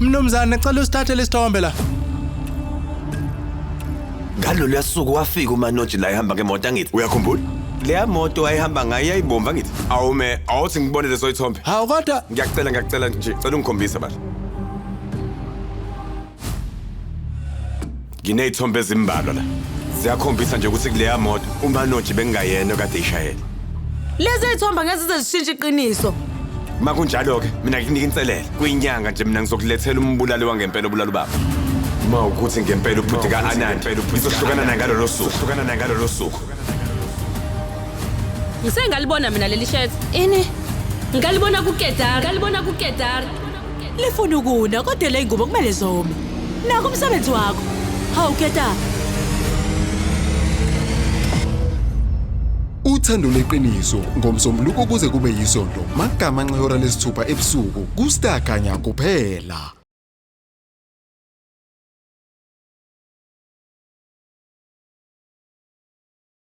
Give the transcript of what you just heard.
Mnumzane, cela usithathele isithombe la. Ngaloluya suku wafika uManoji la ehamba ngemoto angithi. Uyakhumbula? Leya moto ayehamba ngayo yayibomvu angithi. Awume, awuthi ngibone lezo ithombe. Hawu kodwa Ngiyacela, ngiyacela nje, cela ungikhombise bandla. Nginey'thombe ezimbalwa la. Ziyakhombisa nje ukuthi kuleya moto uManoji bekungayena okade eyishayela. Lezi zithombe ngeke zize zishintshe iqiniso. Uma kunjalo-ke mina ngikunika inselele. Kuyinyanga nje mina ngizokulethela umbulali wangempela obulala ubaba. Uma ukuthi ngempela ubhuti ka-Anandi ngizohlukana naye ngalolo suku. Hlukana naye ngalolo suku. Ngisengalibona mina leli shirt. Ini? Ngalibona kuKedar, ngalibona kuKedar. Lifuna ukuna kodwa le ngubo kumele zome. Nako umsebenzi wakho. Hawu Keta. Uthando leqiniso ngomsombuluko kuze kube yisonto magamanxa ihora lesithupha ebusuku kuStar Kanya kuphela.